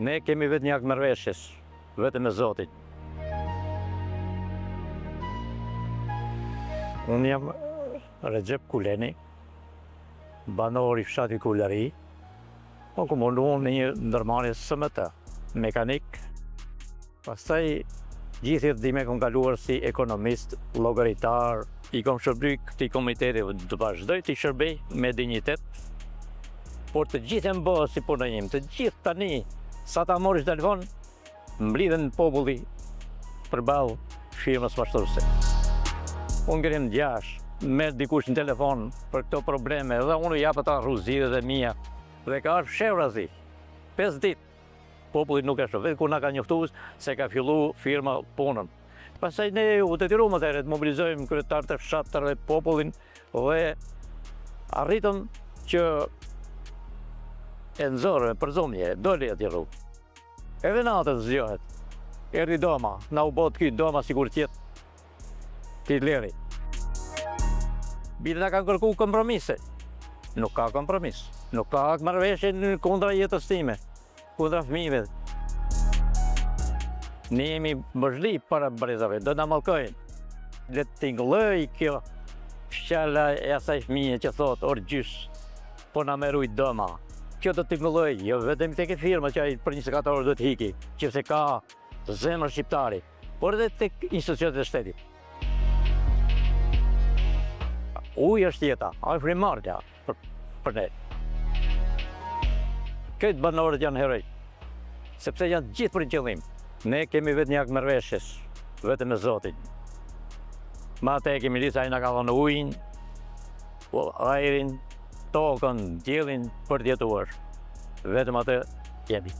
Ne kemi vetë një akt marrëveshjes, vetëm me Zotin. Unë jam Rexhep Kuleni, banor i fshatit Kulari, po kom punu në një ndërmarrje SMT, mekanik. Pastaj gjithë jetën time kom kaluar si ekonomist, llogaritar, i kom shërby këtij komuniteti, do vazhdoj t'i shërbej me dinjitet, por të gjithë janë bërë si puna ime, të gjithë tani, sa ta marrësh telefon, mblidhen populli përballë firmës mashtruese. Unë ngrihem në 6, merr dikush në telefon për këto probleme dhe unë jap ata rrugëzgjidhjet e mia dhe ka ardhur fshehurazi. 5 ditë Populli nuk e sheh, vetë kur na ka njoftu se ka fillu firma punën. Pastaj ne u detyruam atëherë të mobilizojmë kryetarët e fshatrave, popullin dhe arritëm që e nxorëm, e përzumë, doli atje rrugë. Edhe natën zgjohet. Erdhi doma, na u bë ky doma sikur të jetë Hitleri. Bile na kanë kërku kompromise. Nuk ka kompromis. Nuk ka akt marrëveshje kundra jetës time, kundra fëmijëve. Ne jemi borxhli para brezave, do na mallkojnë. Le të tingëllojë kjo fjala e asaj fëmije që thotë, or gjysh, po na me rujt dëma. Kjo do të tingëllojë, jo vetëm tek e firma që ai për 24 orë do të hiki, që se ka zemër shqiptari, por edhe tek institucionet e shtetit. Uji është jeta, a frymëmarrja për, për ne. Krejt banorët janë heroj, sepse janë gjithë për një qëllim. Ne kemi vetë një akt marrëveshjes, vetëm me Zotin. Me atë e kemi lidhë, ai na ka dhënë ujin, ajrin, tokën, diellin për të jetuar. Vetëm atë jemi.